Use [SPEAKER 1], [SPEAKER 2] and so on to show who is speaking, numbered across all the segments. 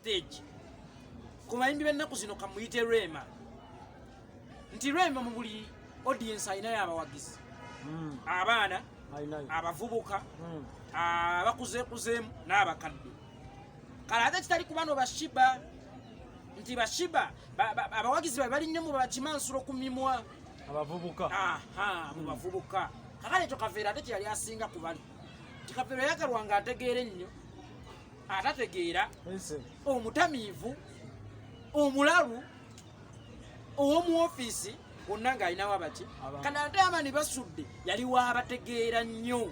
[SPEAKER 1] stage ku bayimbi b'ennaku zino, kamuyite Rema, nti Rema mu buli audience alinayo abawagizi, abaana,
[SPEAKER 2] Alinayo.
[SPEAKER 1] abavubuka, abakuzeekuzeemu n'abakadde. Kale ate kitali ku bano ba Sheebah, nti ba Sheebah abawagizi babe bali nnyo mu bakimansulo ku mimwa.
[SPEAKER 2] Abavubuka.
[SPEAKER 1] Aha, mu bavubuka. Kakale ekyo Kafeero ate kyeyali asinga ku bali, nti Kafeero yayagalwa nga ategeera ennyo, atategeera,
[SPEAKER 2] Ese.
[SPEAKER 1] omutamiivu, omulalu, ow'omu ofiisi, wonna ng'alinawo abaki.
[SPEAKER 2] Abantu.
[SPEAKER 1] Kati ate Amani Basudde yali waabategeera nnyo.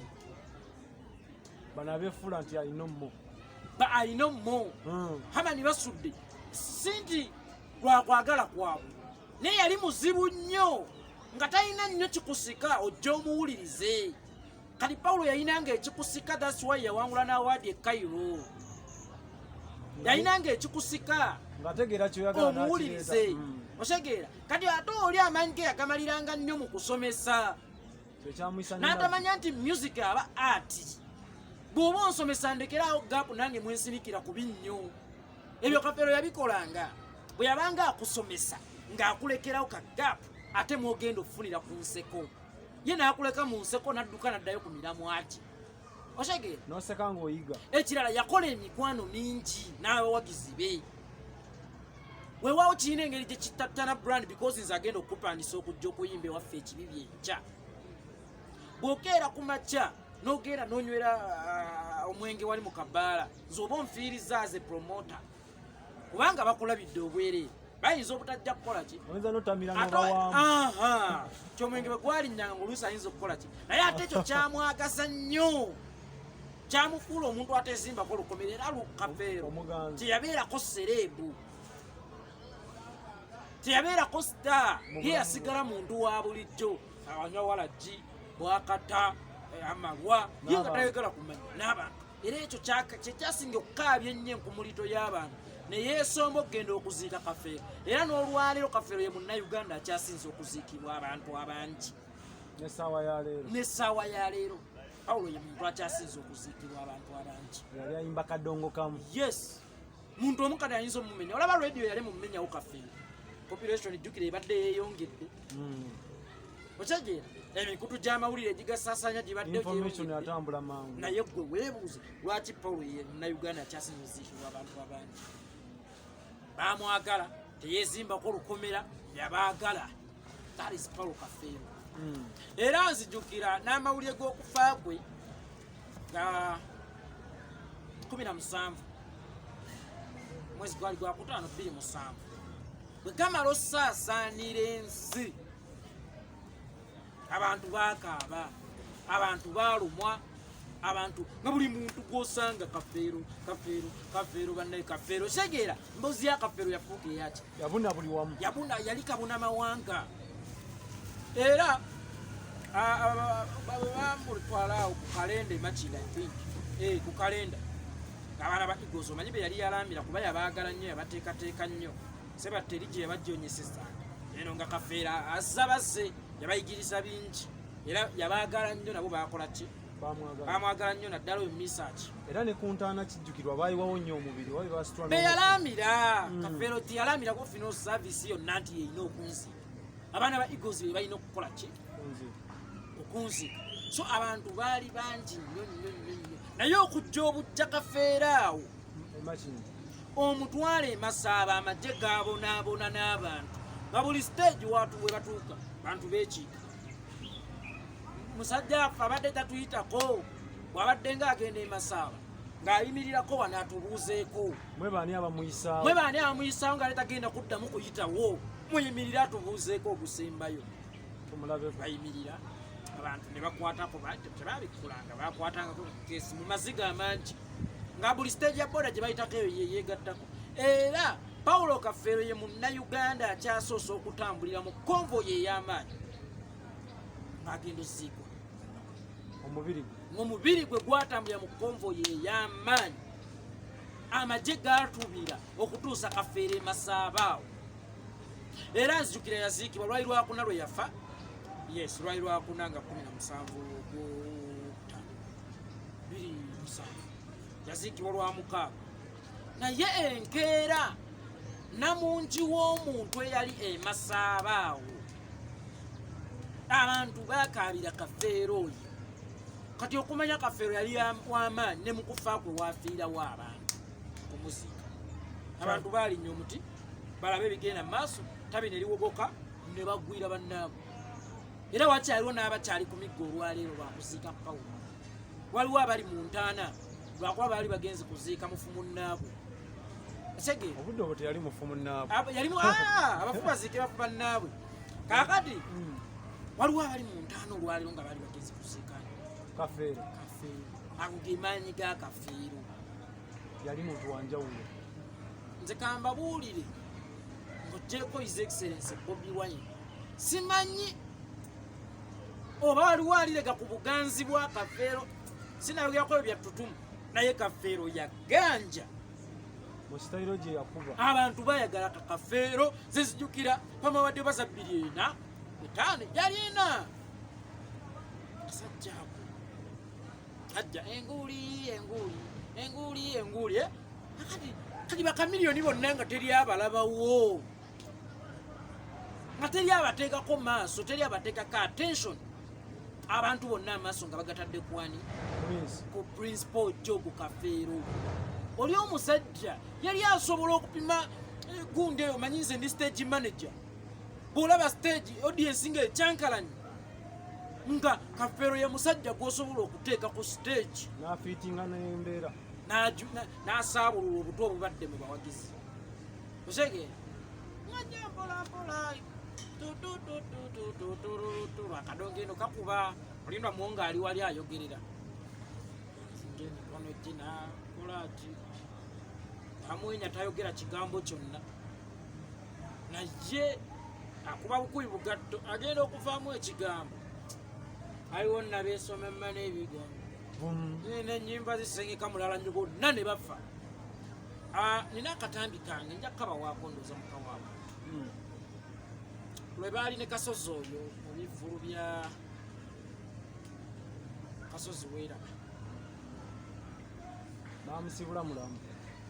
[SPEAKER 2] Bano abeefuula nti alina ommo.
[SPEAKER 1] Ba alina ommo. Hamani Basudde si nti lwakwagala kwabwe, naye yali muzibu nnyo nga talina nnyo kikusika ojja omuwulirize. Kati Pawulo yalinanga ekikusika, that's why yawangula n'award e Cairo. Yalinanga ekikusika.
[SPEAKER 2] Ng'ategeera kyoyagala
[SPEAKER 1] omuwulirize.
[SPEAKER 2] n'akireeta.
[SPEAKER 1] Otegeera? Kati ate oli amaanyi ge yagamaliranga nnyo mu kusomesa.
[SPEAKER 2] Kyekyamuyisa nnyo.
[SPEAKER 1] N'atamanya nti music aba art. Bw'oba onsomesa, ndekerawo gap nange mwensinikira ku binnyo. Ebyo Kafeero yabikolanga. Bwe yabanga akusomesa ng'akulekerawo ka gap ate mwogenda okufunira ku nseko, ye n'akuleka mu nseko n'adduka n'addayo ku miramwa gye. Otegeera?
[SPEAKER 2] N'oseka ng'oyiga.
[SPEAKER 1] Ekirala, yakola emikwano mingi n'abawagizi be. Weewaawo kirina engeri gye kitattana brand, because nze agenda okupangisa okujja okuyimba ewaffe ekibi byenkya, bw'okeera ku makya n'ogenda n'onywera omwenge wali mu kabaala, nze oba onfiiriza as a promoter, kubanga bakulabidde obwereere, bayinza obutajja kukola ki.
[SPEAKER 2] Oyinza n'otamira
[SPEAKER 1] Ate
[SPEAKER 2] n'obawaamu.
[SPEAKER 1] Aha, kyomwenge bwe gwalinnyanga ngaoluusi ayinza okukola ki, naye ate ekyo kyamwagaza nnyo, kyamufuula omuntu atezimbako lukomera. Era Lukafeero
[SPEAKER 2] Omuganzi.
[SPEAKER 1] teyabeerako celeb, teyabeerako star, ye yasigala muntu wa bulijjo anywa walagi bwakata amalwa, ye nga
[SPEAKER 2] N'abantu.
[SPEAKER 1] tayagala kumanya n'abantu. Era ekyo kyekyasinga okukaabya ennyo enkumulito y'abantu, neyeesomba okugenda okuziika Kafeero. Era n'olwaleero Kafeero ye Munnayuganda akyasinze okuziikibwa abantu abangi.
[SPEAKER 2] N'essaawa ya leero.
[SPEAKER 1] N'essaawa ya leero Pawulo ye muntu akyasinze okuziikibwa abantu abangi.
[SPEAKER 2] Yali ayimba kadongo kamu.
[SPEAKER 1] Yes, muntu omu kati ayinza omumenya. Olaba radio yali mumenyawo Kafeero, population jjukira ebadde yeeyongedde. Okyegeera emikutu gy'amawulire egigasaasanya gibadde
[SPEAKER 2] Information
[SPEAKER 1] gyeyongedde.
[SPEAKER 2] atambula mangu.
[SPEAKER 1] Naye gwe weebuuze lwaki Pawulo ye Munnayuganda akyasinze oziikibwa abantu abangi. Bamwagala, teyezimbako lukomera, yabaagala. That is Paulo Kafeero. Era nzijukira n'amawulire g'okufa kwe nga 17 mwezi gwali gwakutaano 27, bwe gamala osaasaanira ensi, abantu bakaaba, abantu baalumwa, abantu nga buli muntu gwosanga Kafeero, Kafeero, Kafeero, bannaye Kafeero. Kitegeera mbozi ya Kafeero yafuuka eyaki.
[SPEAKER 2] Yabuna buli wamu.
[SPEAKER 1] Yabuna, yali kabuna mawanga. Era bamutwala awo ku kalenda emakina, I think. Ku kalenda, abaana ba Eagles omanyi be yali yalambira, kuba yabaagala nnyo, yabateekateeka nnyo. Sebatta eri gye yabajjonyesezanga eno nga Kafeera azza bazze, yabayigiriza bingi era yabaagala nnyo. Nabo bakola ki?
[SPEAKER 2] Bamwagala.
[SPEAKER 1] Bamwagala nnyo, naddala oyo Misaki.
[SPEAKER 2] Era ne ku ntaana kijjukirwa baayiwawo nnyo omubiri wabi basitula.
[SPEAKER 1] Beyalamira Kafeero teyalamirako funeral service yonna nti yeyina okunziika. Abaana ba Eagles be balina okukola ki? Okunziika. So abantu baali bangi nnyo nnyo nnyo nnyo, naye okujja obujja Kafeero awo omutwalo emasaaba, amagye gabonaabona n'abantu nga buli stage watu we batuuka bantu beekiika. Musajja affe abadde tatuyitako, bw'abadde ng'agenda emasaaba ng'ayimirirako wano atubuuzeeko.
[SPEAKER 2] Mwe baani abamuyisaawo?
[SPEAKER 1] Mwe baani abamuyisaawo nga tagenda kuddamu kuyitawo? Muyimirire atubuuzeeko ogusembayo.
[SPEAKER 2] Tumulabeko.
[SPEAKER 1] Bayimirira, abantu ne bakwatako, tebabikkulanga, bakwatangako kesi mu maziga amangi, nga buli stage ya boda gye bayitako eyo ye yeegattako. Era Paulo Kafeero ye Munnayuganda akyasoose okutambulira mu convoy ey'amaanyi ng'agenda oziikwa.
[SPEAKER 2] Omubiri gwe.
[SPEAKER 1] Ng'omubiri gwe gwatambulira mu convoy ey'amaanyi, amagye gaatubira okutuusa Kafeero emasaabaawo. Era nzijukira yaziikibwa lwali lwakuna lwe yafa. Yes, lwali lwakuna nga 17 ogwokutaano 27, yaziikibwa lwa mukaaga. Naye enkeera namungi w'omuntu eyali emasaaba awo, abantu bakaabira Kafeero oyo. Kati okumanya Kafeero yali w'amaanyi, ne mu kufa kwe wafiirawo abantu kumuziika. Abantu baalinya omuti balabe ebigenda mu maaso, tabi ne liwogoka ne bagwira bannaabwe. Era wakyaliwo n'abakyali ku miggo olwaleero lwakuziika Pawulo. Waliwo abali mu ntaana lwakuba baali bagenze kuziika mufu munnaabwe. Otegeera?
[SPEAKER 2] Obudde obwo teyali mufu munnaabwe.
[SPEAKER 1] Yalimu abafu baziike bafu bannaabwe. Kaakati waliwo abali mu ntaana olwaleero nga baali bagenze kuziika
[SPEAKER 2] Kafeero.
[SPEAKER 1] Kafeero. Ago ge maanyi ga Kafeero.
[SPEAKER 2] Yali muntu wa njawulo.
[SPEAKER 1] Nze kambabuulire, ng'oggyeko His Excellence Bobi Wine, simanyi oba waliwo alirega ku buganzi bwa Kafeero. Sinayogerako ebyo bya ttutumu, naye Kafeero yaganja
[SPEAKER 2] mu sitayiro gye yakuba.
[SPEAKER 1] Abantu bayagala Kakafeero. Zezijukira pamawadde baza 2004 5 yali ena kasajja ako ajja enguuli enguuli enguuli enguuli, eh? Akati kati bakamiliyoni bonna nga teri abalabawo, nga teri abateekako maaso, teri abateekako attention. Abantu bonna amaaso nga bagatadde kwani?
[SPEAKER 2] Prince.
[SPEAKER 1] Ku Prince Paul Jogo Kafeero. Oli omusajja yali asobola okupima gundi eyo. Manyi nze ndi stage manager, bw'olaba stage audience nga ekyankalanye, nga Kafeero ye musajja gw'osobola okuteeka ku stage
[SPEAKER 2] n'afiitinga n'embeera,
[SPEAKER 1] n'asaabulula obuto obubadde mu bawagizi. Osegeera ngajja mpola mpola akadongo eno kakuba olindwa muwonga ali wali ayogerera nze emikono gye nakola ati amwenya tayogera kigambo kyonna, naye akuba bukubi bugatto, agenda okuvaamu ekigambo aliwo nabeesomemma n'ebigambo n'ennyimba zisengeka mulala nnyo, bonna ne bafa. Nina akatambi kange, nja kukabawaako, ndooza mukawa abantu lwe baali ne Kasozi oyo mu bivvulu bya Kasozi Weeraba.
[SPEAKER 2] Bamusibula mulamu.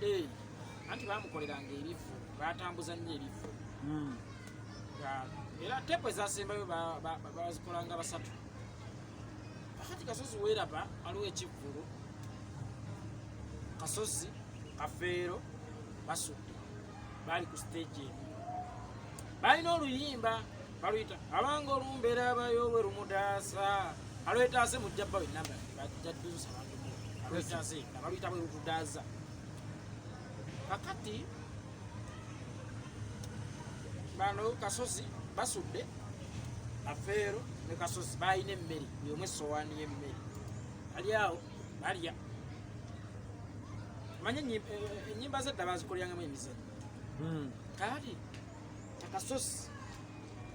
[SPEAKER 1] Eh, anti bamukoleranga ebivvulu, batambuza nnyo ebivvulu. Era tepu ezasembayo bazikolanga basatu. Kakati Kasozi Weeraba aliwo ekivvulu, Kasozi, Kafeero, Basudde baali ku stage emu, balina oluyimba baluyita abanga olumbeera abayo lwe lumutaasa alwetaase mujja bba wenamba bajja bantu alwetaase nga baluyita bwe lutudaaza. Kakati bano Kasozi, Basudde, Kafeero ne Kasozi balina emmere, buli omu essowaani y'emmere, bali awo balya. Manye ennyimba zedda bazikolerangamu emizannyo. Kakati akasozi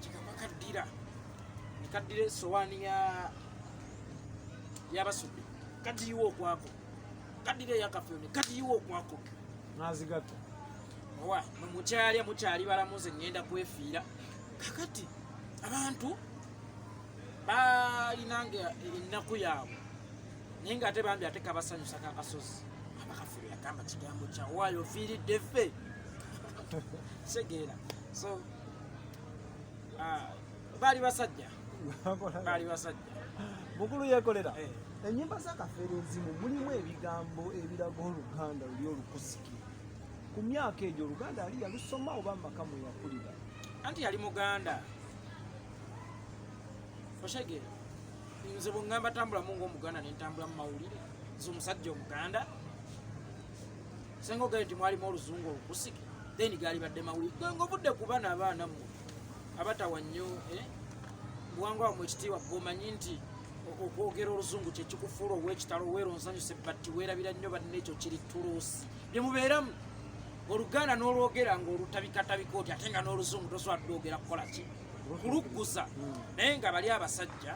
[SPEAKER 1] kikaba kaddira nekaddira essowaani yabasudde, kagiyiwa okwako, kaddira eyakafeero ne kagiyiwa okwako.
[SPEAKER 2] N'azigatta.
[SPEAKER 1] Owa mukyalya mukyali balamu, nze ŋŋenda kwefiira. Kakati abantu balinanga ennaku yaabwe, naye ngaate bambi ate kabasanyusa kakasozi abakafeero yagamba kigambo kyawaayo ofiiridde ffe segeera. So baali basajja, baali basajja.
[SPEAKER 3] Mukulu Yekolera,
[SPEAKER 1] Eh.
[SPEAKER 3] ennyimba za Kafeero ezimu mulimu ebigambo ebiraga Oluganda luli olukusike. Ku myaka egyo Oluganda ali yalusoma oba maka mwe yakulira?
[SPEAKER 1] Anti yali Muganda, oshegeera? Nze bweŋŋamba tambulamu ngaomuganda nentambula mu mawulire, nze omusajja Omuganda senga ogaye nti mwalimu oluzungu olukusike, then gaali badde mawulire. Gwe nga obudde ku bana abaana mmwe abatawa nnyo, eh, buwangwa bwammwe ekitiibwa, gweomanyi nti okwogera oluzungu kyekikufuula ow'ekitalo, oweera onsanyuse, batti weerabira nnyo banne. Ekyo kiri tuluusi bye mubeeramu. Oluganda n'olwogera ng'olutabikatabika oti, ate nga n'oluzungu tosobola dwogera kukola ki kulugguza. Naye nga bali abasajja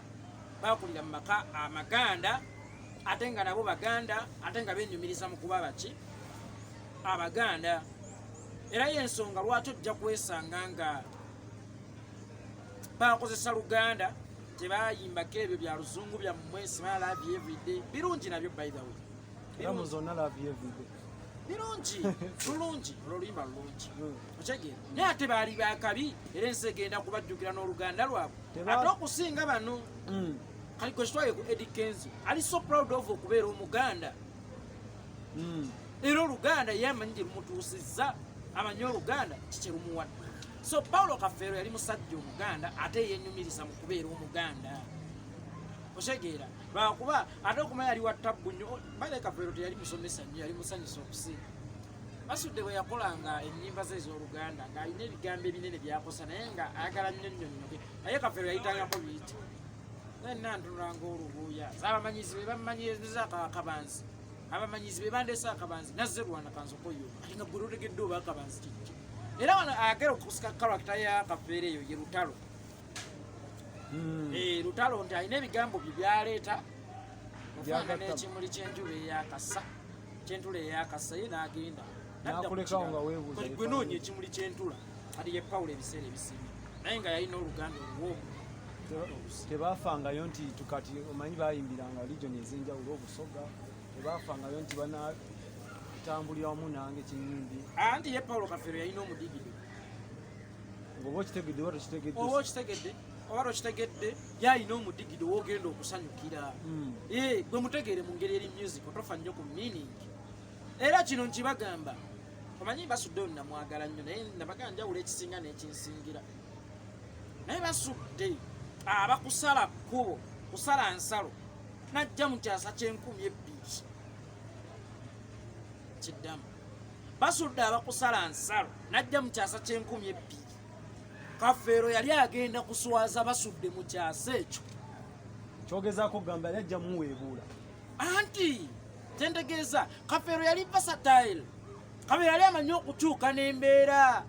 [SPEAKER 1] bakulira mu maka amaganda, ate nga nabo Baganda, ate nga benyumiriza mu kuba baki Abaganda. Era yensonga lwaki ojja kwesanga nga bakozesa Luganda, tebayimbako ebyo bya luzungu byammwe simala love everyday. Birungi nabyo, by the way.
[SPEAKER 2] Era mu zonna love everyday.
[SPEAKER 1] Birungi, lulungi, oluluyimba lulungi. Okitegeera? Naye ate baali bakabi, era ensi egenda kubajjukira n'oluganda lwabwe. Ate okusinga bano. Kali gwe kitwaye ku Eddy Kenzo, ali so proud of okubeera Omuganda. Era Oluganda ye amanyi gye lumutuusizza, amanyi Oluganda kikye lumuwadde. So Paulo Kafeero yali musajja Omuganda, ate yenyumiriza mu kubeera Omuganda. Otegeera? Lwakuba ate okumanya yali wa tabbu nnyo. Bale Kafeero teyali musomesa nnyo, yali musanyusa okusinga. Basudde bwe yakolanga ennyimba ze ez'Oluganda ng'alina ebigambo ebinene byakosa, naye nga ayagala nnyo nnyo nnyo. Naye Kafeero yayitangako biyiti, naye nantunulanga olubuuya. Abamanyizi be bamanyiza akabanzi, abamanyizi be bandeese akabanzi, nazze lwana kanzokoyo. Kati nga gwe totegedde oba akabanzi kiki. Era wano ayagala okusika character ya Kafeero eyo ye Lutalo. Eh, Lutalo nti alina ebigambo bye byaleeta ofaanana
[SPEAKER 2] Byagatta.
[SPEAKER 1] n'ekimuli ky'enjuba eyakasa, kyentula eyakasa, ye n'agenda Nadda ku
[SPEAKER 2] N'akulekawo
[SPEAKER 1] kirala.
[SPEAKER 2] nga weebuuza.
[SPEAKER 1] Kati gwe noonya ekimuli ky'entula. Kati ye Pawulo ebiseera ebisinga, naye nga yalina oluganda oluwoomu.
[SPEAKER 3] Tebafangayo nti tukati omanyi bayimbiranga region ez'enjawulo, Obusoga, tebafangayo nti banatambulira wamu nange kinyimbi?
[SPEAKER 1] Anti ye Pawulo Kafeero yalina omudigido.
[SPEAKER 3] Ngaoba okitegedde oba tokitegedde.
[SPEAKER 1] Oba okitegedde oba tokitegedde, yalina omudigido wogenda okusanyukira. Eh, gwe mutegeere mu ngeri eri music, otofa nnyo ku meaning. Era kino nkibagamba, omanyi Basudde oyo namwagala nnyo, naye nabaga njawulo ekisinga n'ekinsingira. Naye Basudde abakusala kkubo, kusala nsalo, najja mu kyasa ky'enkumi 2. Kiddamu, Basudde abakusala nsalo, najja mu kyasa ky'enkumi 2. Kafeero yali agenda kuswaza Basudde mu kyasa ekyo.
[SPEAKER 3] Kyogezaako okugamba yali ajja muweebuula?
[SPEAKER 1] Anti kyentegeeza, Kafeero yali versatile. Kafeero yali amanyi okukyuka n'embeera.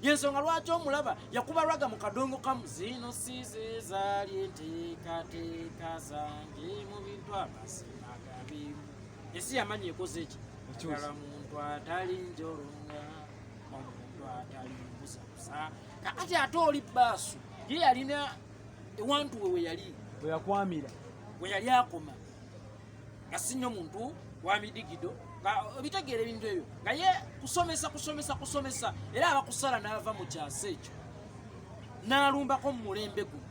[SPEAKER 1] Yensonga lwaki omulaba yakuba ragga mu kadongo kamu, zino size zaali enteekateeka zange mu bintu amazima gabimu. Ensi yamanyi ekoze eki.
[SPEAKER 3] Ekyusa.
[SPEAKER 1] Agala muntu atali njolonga, omuntu atali mbuzabuza. Kakati ate oli Baasu ye yalina ewantu we we yali
[SPEAKER 3] bwe yakwamira.
[SPEAKER 1] We yali akoma nga si nnyo muntu wa midigido, nga ebitegeera ebintu ebyo, nga ye kusomesa, kusomesa, kusomesa. Era abakusala n'ava mu kyasa ekyo n'alumbako mu mulembe guno.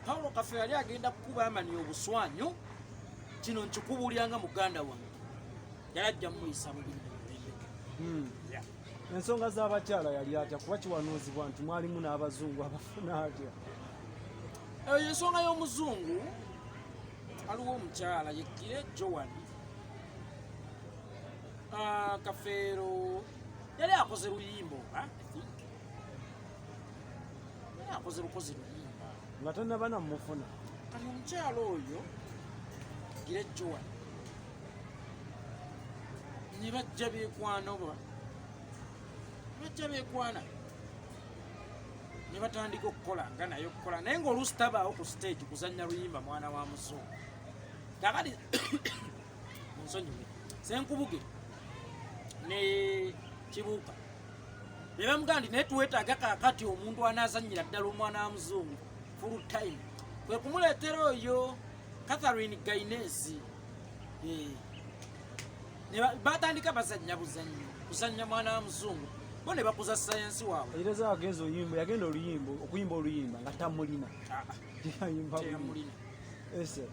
[SPEAKER 1] Pawulo Kafe yali agenda kukuba amani obuswanyu. Kino nkikubuulyanga muganda wange, yali ajja mumuyisa bubi mu mulembe gwe. Yeah.
[SPEAKER 3] Ensonga z'abakyala yali atya? Kuba kiwanuuzibwa nti mwalimu n'abazungu. Abafuna atya?
[SPEAKER 1] Eyo ensonga y'omuzungu, aliwo omukyala yeggire Joan. Ah, Kafeero yali akoze luyimba, oba I think yali akoze lukozi luyimba.
[SPEAKER 3] Nga tannaba namufuna.
[SPEAKER 1] Kati omukyala oyo gire Joan ne bajja beekwana, oba ne bajja beekwana, ne batandika okukola nga naye okukola, naye ng'oluusi tabaawo ku stage kuzannya luyimba mwana wa muzungu. Kakati munsonyiwe, Senkubuge ne Kibuuka be bamugamba nti naye tuwetaaga kaakati omuntu anaazannyira ddala omwana wa muzungu full time, kwe kumuleetera oyo Catherine Gainezi. Eh. Ne batandika bazannya buzannyo, kuzannya mwana wa muzungu, bo ne bakuza sayansi waabwe.
[SPEAKER 3] Era agenza oyimba, yagenda oluyimba okuyimba oluyimba nga tamulina.
[SPEAKER 1] Ah, ah,
[SPEAKER 3] Teyayimba bulungi.
[SPEAKER 1] Teyamulina.
[SPEAKER 3] Ese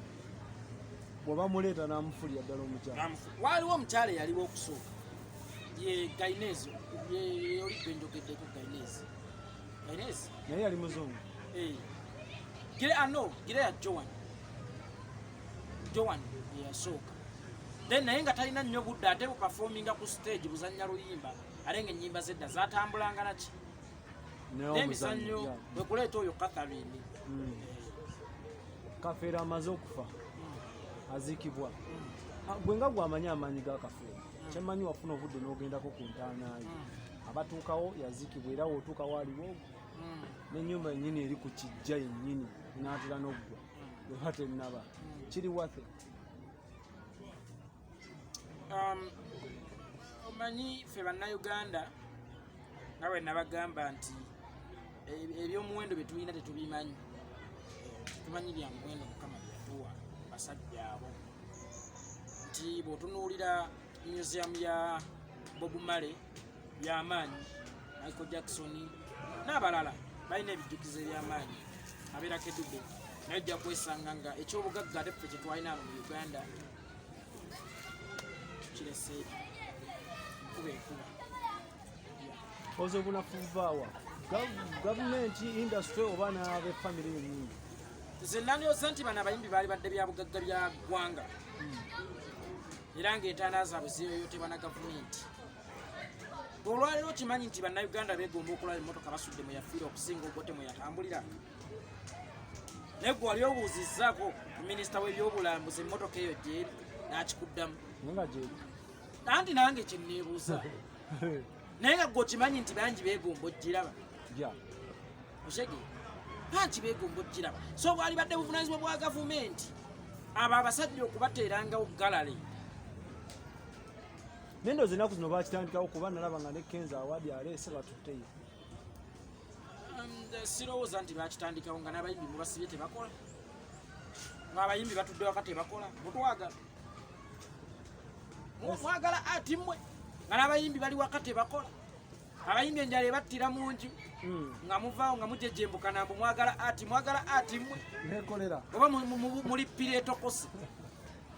[SPEAKER 3] bw'obamuleeta n'amufulira ddala omukyala.
[SPEAKER 1] Waaliwo omukyala eyaliwo okusooka, ye Gainezi, ye oli gwe njogeddeko, Gainezi, Gainezi.
[SPEAKER 3] Naye yali muzungu?
[SPEAKER 1] Eh. Gire ano, gire ya Joan. Joan yeyasooka. Then naye nga talina nnyo budde ate buperforminga ku stage, buzannya luyimba, ate nga ennyimba zedda zatambulanga naki
[SPEAKER 3] Naye
[SPEAKER 1] n'emizannyo.
[SPEAKER 3] omuzannyo.
[SPEAKER 1] Bwe kuleeta oyo Catherine.
[SPEAKER 3] Kafeero amaze okufa, aziikibwa. Ah, gwe nga gwamanyi amaanyi ga Kafeero, kyemmanyi wafuna obudde n'ogendako ku ntaanaayo. Abatuukawo yaziikibwa, era wootuukawo aliwo n'ennyumba yennyini eri ku kijja yennyini enaatera n'oggwa eba tennaba kiri wate.
[SPEAKER 1] Omanyi ffe Bannayuganda, nga bwe nabagamba nti ebyomuwendo bye tulina tetubimanyi. Tumanyi bya muwendo Mukama byatuwa basajja abo, nti bw'otunuulira museum ya Bob Marley byamaanyi, Michael Jackson n'abalala balina ebijjukizo ebyamaanyi. Abeera Kedube, naye ojja kwesanga nga ekyobugagga ate ffe kyetwalina mu Uganda tukirese nkuba ekuba.
[SPEAKER 3] Oza obunafu buvaawa? Gavumenti, industry, oba n'abefamire yennyini?
[SPEAKER 1] Nze nandyoza nti bano abayimbi baali badde byabugagga bya ggwanga, era ng'entaana zaabwe ziyoyotebwa na gavumenti. Olwaleero okimanyi nti bannayuganda beegomba okulaba emmotoka Basudde mwe yafiira okusinga Obote mwe yatambulira, naye gwe wali obuuzizzaako ku minisita w'ebyobulambuzi emmotoka eyo gyeri n'akikuddamu?
[SPEAKER 3] Naye nga gyeri.
[SPEAKER 1] Anti nange kyenneebuuza, naye nga gwe okimanyi nti bangi beegomba ogiraba. Oshege, bangi beegomba ogiraba. So bwali badde buvunanyizibwa bwa gavumenti abo abasajja okubateerangawo galale.
[SPEAKER 3] Naye ndowooza ennaku zino bakitandikawo, kuba nalaba nga ne Kenzo award aleese batutteyo.
[SPEAKER 1] Sirowooza nti bakitandikawo nga n'abayimbi mubasibye tebakola, ng'abayimbi batudde waka tebakola. Mutwagala, mwagala ati mmwe nga n'abayimbi bali waka tebakola, abayimbi enjala ebattira mu nju, nga muvaawo nga mujejembuka nambu mwagala ati, mwagala ati mmwe.
[SPEAKER 4] Nekolera.
[SPEAKER 1] Oba mulippira etokose.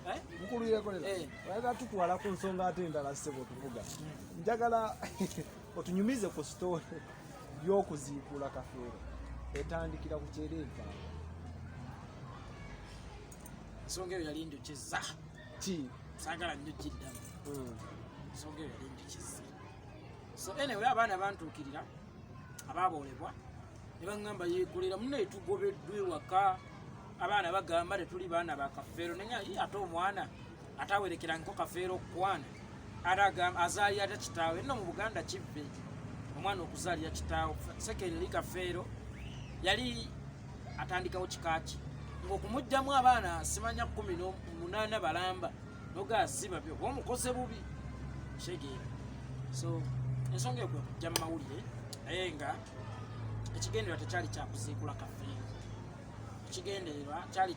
[SPEAKER 1] Eh?
[SPEAKER 4] Mukulu Yekolera.
[SPEAKER 1] Eh.
[SPEAKER 3] Oyagala tutwala ku nsonga ate endala, ssebo tuvuga. Njagala otunyumize ku story y'okuziikula Kafeero, etandikira ku kyera evaawo.
[SPEAKER 1] Ensonga eyo yali njokyeza.
[SPEAKER 3] Ki?
[SPEAKER 1] Saagala nnyo giddamu. Ensonga eyo yali njokyeza. So anyway, abaana bantuukirira ababoolebwa ne baŋŋamba, "Yeekolera munaye, tugobeddwa ewaka, abaana bagamba tetuli baana ba Kafeero." Naye ate omwana atawerekera nko Kafeero okukwana, ate agamba azaalira ate kitaawe. Nno mu Buganda kivve omwana okuzaalira kitaawe. Secondly, Kafeero yali atandikawo kikaaki ng'okumugjamu abaana simanya 18 balamba nogaa si babyo, oba omukoze bubi kitegeera. So ensonga eyo kwe kujja mu mawulire, naye nga ekigendererwa tekyali kyakuziikula Kafeero, ekigendererwa kyali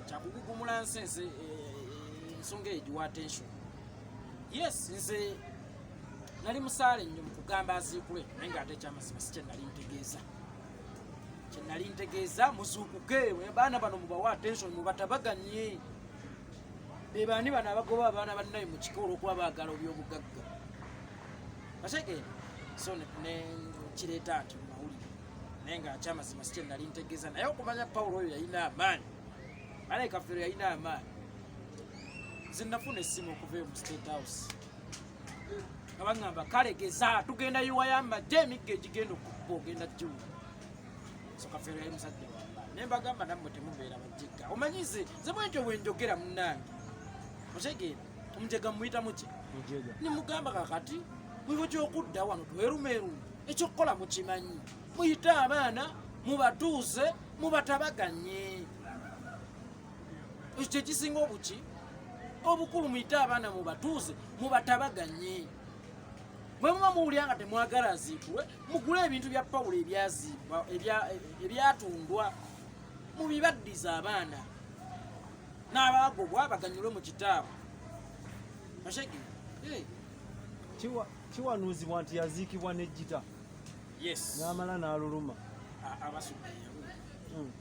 [SPEAKER 1] kyakugugumula nsi ensi ensonga eyo giwa attention. Yes, nze nali musaale nnyo mu kugamba aziikule, naye ng'ate ekyamazima si kyenali ntegeeza. Kyenali ntegeeza, muzuukuke baana bano, mubawe attention, mubatabaganye. Be baani bano abagoba abaana bannaye mu kika olw'okuba baagala obyobugagga? Bategeera. So ne kireeta nti mu mawulire, naye nga kyamazima si kyenali ntegeeza. Naye okumanya Pawulo oyo yalina amaanyi, malayika Kafeero yalina amaanyi. Nze nafuna essimu okuva eyo mu State House nga baŋŋamba, "Kalegeza tugenda yiwayo amagye, emigga egigenda okukkuba ogenda giwula." So Kafeero yali musajja wamaanyi, naye mbagamba nammwe temubeera bajjigga. Omanyi nze bwentyo bwe njogera munnange, otegeera, omujega muyita muki?
[SPEAKER 3] Mujega.
[SPEAKER 1] Nimugamba, kakati mwibo kyokudda wano twerumeerume, ekyokukola mukimanyi, muyite abaana mubatuuze mubatabaganye, ekyo kyekisinga obuki obukulu. Muyite abaana mubatuuze mubatabaganye. Bwe muba muwulira nga temwagala aziikulwe, mugule ebintu bya Pawulo ebyaziibwa, ebyatundwa, mubibaddize abaana n'abaagobwa baganyulwe mu kitaabwe. Oshege. Hey.
[SPEAKER 3] Kiwanuuzibwa nti yaziikibwa n'ejjita.
[SPEAKER 1] Yes.
[SPEAKER 3] N'amala n'aluluma.
[SPEAKER 1] Abasudde yaluluma.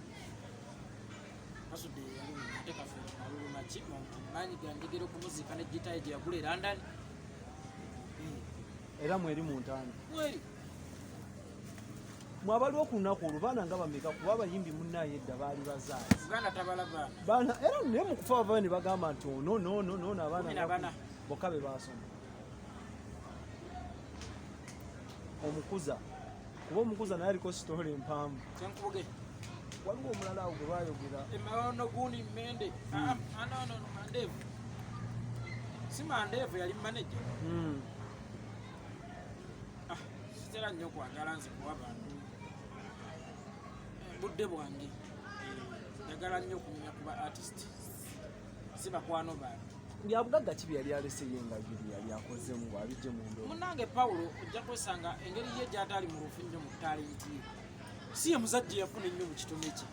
[SPEAKER 1] Basudde yaluluma, ate Kafeero aluluma ki? Maanyi ganjegera okumuziika n'ejjita ye gye yagula e London.
[SPEAKER 3] Era mweri mu ntaana?
[SPEAKER 1] Mweri.
[SPEAKER 3] Mwabaliwo ku lunaku olwo baana nga bameka? Kuba abayimbi munnaye edda baali bazaazi.
[SPEAKER 1] Uganda tabala baana.
[SPEAKER 3] Baana era naye mu kufa bavayo ne bagamba nti ono nono nono abaana
[SPEAKER 1] 14.
[SPEAKER 3] Bokka be baasoma. Omukuza, kuba omukuza naye aliko story empanvu.
[SPEAKER 1] Kyenkubuge.
[SPEAKER 3] Waliwo omulala awo gwe bayogera.
[SPEAKER 1] Ono gundi Mende. Ah, ah, no, no, no, Mandevu, si Mandevu yali manager. Ah, sitera nnyo kwagala nze kuwa bantu budde bwange. Njagala nnyo okunyumya kuba artist, si bakwano bange.
[SPEAKER 3] Byabugagga ki bye yali alese ye nga biri yali akozemu ng'abijje mu ndoowo?
[SPEAKER 1] Munange Pawulo ojja kwesanga engeri ye gy'ataali mulufu nnyo mu talent ye, si ye muzajja yafuna ennyo mu kitone kye.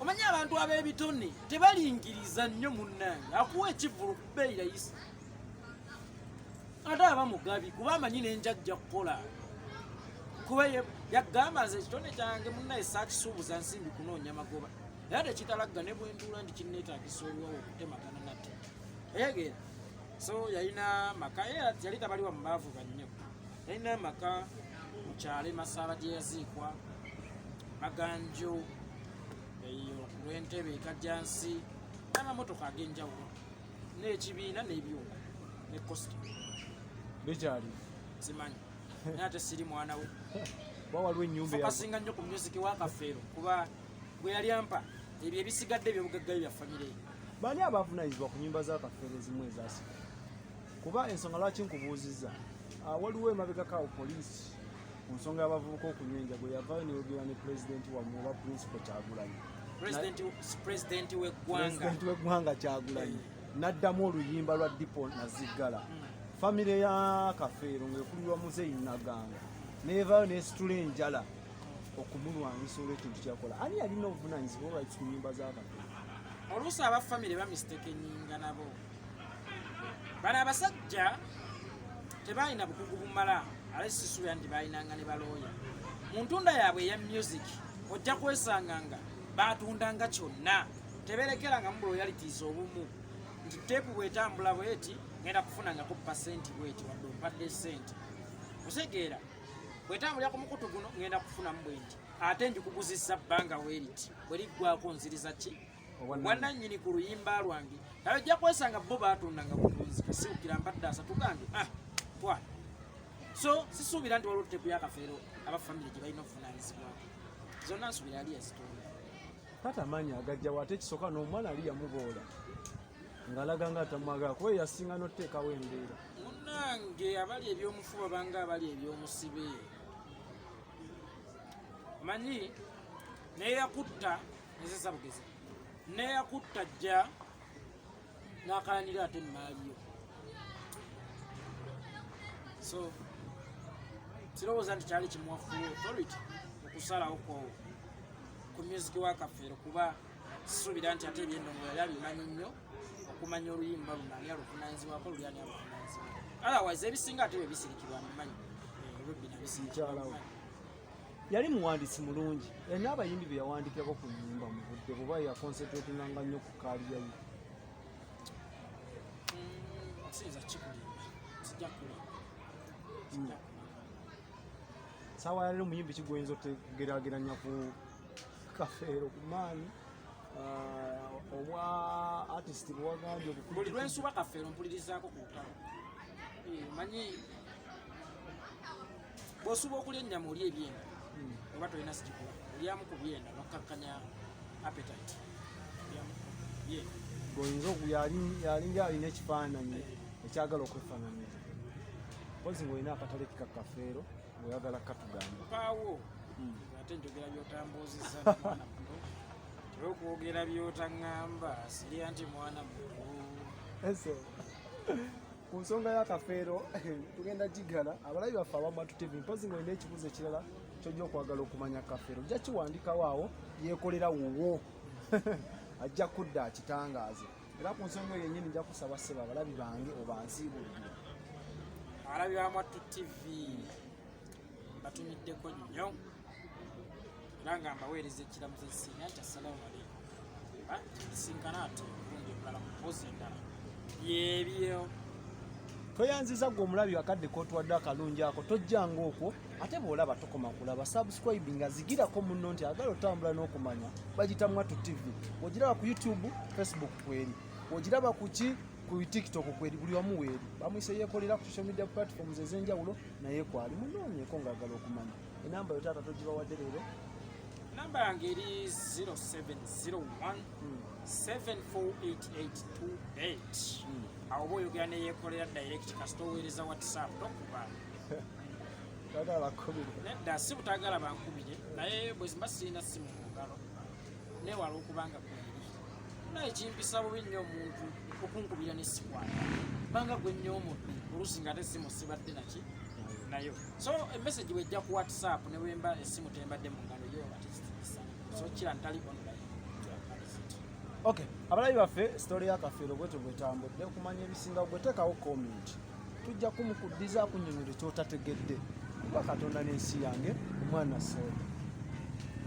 [SPEAKER 1] Omanyi abantu ab'ebitone tebalingiriza nnyo. Munnange, akuwa ekivvulu ku bbeeyi layisi. Ate aba mugabi kuba amanyi nenjajja kukola, kuba yagamba nze ekitone kyange munnaye saakisuubuza nsimbi kunoonya magoba, era tekitalagga ne bwentuula nti kinneetaagisa oluwawo okutemagana nate eyegeera. So yalina amaka, era yali tabaliwa mu baavu bannyo, yalina amaka mu kyalo e Masaaba gye yaziikwa, Maganjo eyo lw'entebe Ekajjansi, n'amamotoka ag'enjawulo n'ekibiina n'ebyuma ne costa.
[SPEAKER 3] Bikyali?
[SPEAKER 1] Simanyi, naye ate siri mwana we.
[SPEAKER 3] Kuba waliwo ennyumba
[SPEAKER 1] Focusinga nnyo ku music wa Kafeero, kuba bwe yali ampa ebyo ebisigadde ebyobugagga bya famire ye.
[SPEAKER 3] Baani abavunanyizibwa ku nyimba za Kafeero ezimu ezasika? Kuba ensonga lwaki nkubuuzizza, waliwo emabegako awo poliisi ku nsonga y'abavubuka okunywa enjaga yavaayo neyogera ne pulezidenti wammwe oba principal Kyagulanyi.
[SPEAKER 1] Pulezidenti w'eggwanga.
[SPEAKER 3] Pulezidenti w'eggwanga Kyagulanyi n'addamu oluyimba lwa Dipo Naziggala. Famire ya Kafeero ng'ekulirwa Muzeeyi Naganga neevaayo n'esitula enjala okumulwanyisa olw'ekintu kyakola. Ani yalina obuvunanyizibwa olwaki ku nyimba za Kafeero?
[SPEAKER 1] Oluusi aba famire bamisitekenyinga nabo. Bano abasajja tebalina bukugu bumala, ate sisuubira nti balinanga ne balooya mu ntunda yaabwe eya music. Ojja kwesanga nga batundanga kyonna, teberekeranga mu royalties obumu nti tepu bwetambula bweti ngenda kufunangako pasenti bweti, wadde ompadde sente, otegeera, bwetambulira ku mukutu guno ngenda kufunamu bwenti, ate njikuguzisa bbanga bweriti, bweriggwako nziriza ki obwannannyini ku luyimba lwange. Naye ojja kwesanga bo batundanga butunzi, kasiwukira mbadde asatu gange, ah, twala. So sisuubira nti waliwo tepu ya Kafeero abafamire gye balina obuvunanyizibwako. Zonna nsuubira yali yazitunda.
[SPEAKER 3] Taata amaanyi agajjawo? Ate ekisooka n'omwana ali yamuboola ng'alaga nga atamwagala, kuba yasinga n'otuteekawo embeera.
[SPEAKER 1] Munnange, abali ebyomufu babanga abali ebyomusibe. Manyi neyakutta nezesa bugezi, neyakutta jja n'akalanira ate emaali yo. So sirowooza nti kyali kimuwa full authority okusalawo ku music wa Kafeero, kuba sisuubira nti ate ebyendongo yali abimanyi nnyo okumanya oluyimba luno ani aluvunanyizibwako, luli ani aluvunanyizibwako. Otherwise ebisinga ate bwe bisirikirwa mbimanyi. Robin abisirikirwa.
[SPEAKER 3] Mukyala we. Yali muwandiisi mulungi era n'abayimbi be yawandikirako ku nnyimba mu budde buba yaconcentratinganga nnyo ku career ye.
[SPEAKER 1] Siyinza kikulimba, sijja kulimba, sijja kulimba.
[SPEAKER 3] Saawa yaliro omuyimbi ki gwoyinza otegeraageranya ku Kafeero ku maanyi, obwa artist bwewagambye?
[SPEAKER 1] Buli lwensuba Kafeero mpulirizaako ku lutalo. Manyi bw'osuba okulya ennyama oli ebyenda oba tolina sigikuba, olyamu ku byenda nokkakkanya appetite. Olyamu ku byenda.
[SPEAKER 3] Gwoyinza yalinga alina ekifaananyi ekyagala okwefaananyiriza, mpozi ng'olina akatale kika Kafeero ng'oyagala katugamba.
[SPEAKER 1] Mpaawo. Ate njogera byotambuuzizza, mwana muto, era okwogera byotaŋŋamba sirya nti mwana muto.
[SPEAKER 3] Ese ku nsonga ya Kafeero tugenda gigala. Abalabi baffe aba Mwatu TV, mpozi ng'olina ekibuuzo ekirala kyojja okwagala okumanya Kafeero, ojja kiwandikawo awo, yeekolera wuwo ajja kudda akitangaaze. Era ku nsonga eyo yennyini nja kusaba ssebo abalabi bange obansiibulire.
[SPEAKER 1] Abalabi ba Mwattu TV batumiddeko nnyo, era nga mbaweereza ekiramuzo ekisinga nti assalaamu aleikum. Tusinkana ate omulundi omulala mu mpozi endala byebyo.
[SPEAKER 3] Tweyanziza gwe omulabi akadde kotwadde akalungi ako. Tojjanga okwo, ate bw'olaba tokoma kulaba, subscribe nga zigirako munno nti agala otambula n'okumanya. Bagita Mwatu TV, ogiraba ku YouTube, Facebook kweri, ogiraba ku ki, ku TikTok kweri, buli wamu weeri. Bamwise Yekolera ku social media platforms ez'enjawulo, naye kwali munoonyeeko ng'agala okumanya. Enamba yo taata togibawadde leero?
[SPEAKER 1] Namba yange eri 0701 748828. Awo oba oyogera neyekolera direct, kasita oweereza WhatsApp, tokuba.
[SPEAKER 3] Tagala bakubire?
[SPEAKER 1] Nedda, si butagala bankubire, naye bwe mba sirina simu mu ngalo neewala okubanga kweri. Naye kimpisa bubi nnyo omuntu okunkubira ne sikwata, banga gwe nnyoomodde oluusi nga ate essimu sibadde naki nayo. So emessage bwejja ku WhatsApp ne bwemba essimu tembadde mu ngalo yo, ate so kira ntali online.
[SPEAKER 3] Okay, abalabi baffe, story ya Kafeero bwetyo bwetambudde. Okumanya ebisinga gwe teekawo comment. Tujja kumukuddiza akunyonyole kyotategedde. Kuba Katonda n'ensi yange, omwana Soda.